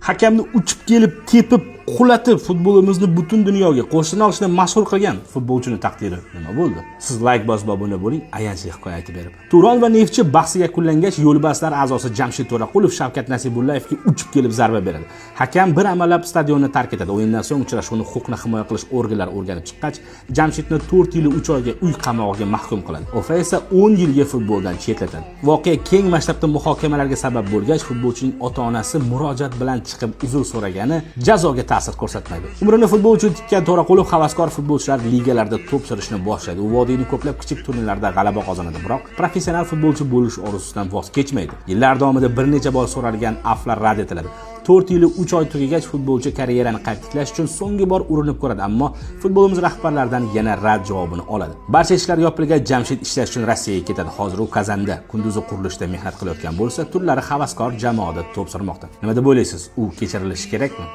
Hakamni uchib kelib tepib qulatib, futbolimizni butun dunyoga qo'shini olishni mashhur qilgan futbolchini taqdiri nima bo'ldi? Siz layk bosib obuna bo'ling, ayanchli hikoya aytib berib. Turon va Neftchi bahsi yakunlangach, Yo'lbarslar a'zosi Jamshid To'raqulov Shavkat Nasibullayevga uchib kelib zarba beradi. Hakam bir amallab stadionni tark etadi. O'yindan so'ng uchrashuvni huquqni himoya qilish organlari o'rganib chiqqach, Jamshidni 4 yil 3 oyga uy qamog'iga mahkum qiladi. OFA esa 10 yilga futboldan chetlatadi. Voqea keng masshtabda muhokamalarga sabab bo'lgach, futbolchining ota-onasi murojaat bilan chiqib uzr so'ragani jazoga ta'sir ko'rsatmaydi. Umrini futbol uchun tikkan To'raqulov havaskor futbolchilar ligalarida to'p surishni boshlaydi. U vodiyning ko'plab kichik turnirlarda g'alaba qozonadi, biroq professional futbolchi bo'lish orzusidan voz kechmaydi. Yillar davomida bir necha bor so'ralgan afvlar rad etiladi. 4 yil 3 oy tugagach, futbolchi karyerani qayta tiklash uchun so'nggi bor urinib ko'radi, ammo futbolimiz rahbarlaridan yana rad javobini oladi. Barcha ishlar yopilgach, Jamshid ishlash uchun Rossiyaga ketadi. Hozir u Kazanda kunduzi qurilishda mehnat qilayotgan bo'lsa, tunlari havaskor jamoada to'p surmoqda. Nima deb o'ylaysiz? U kechirilishi kerakmi?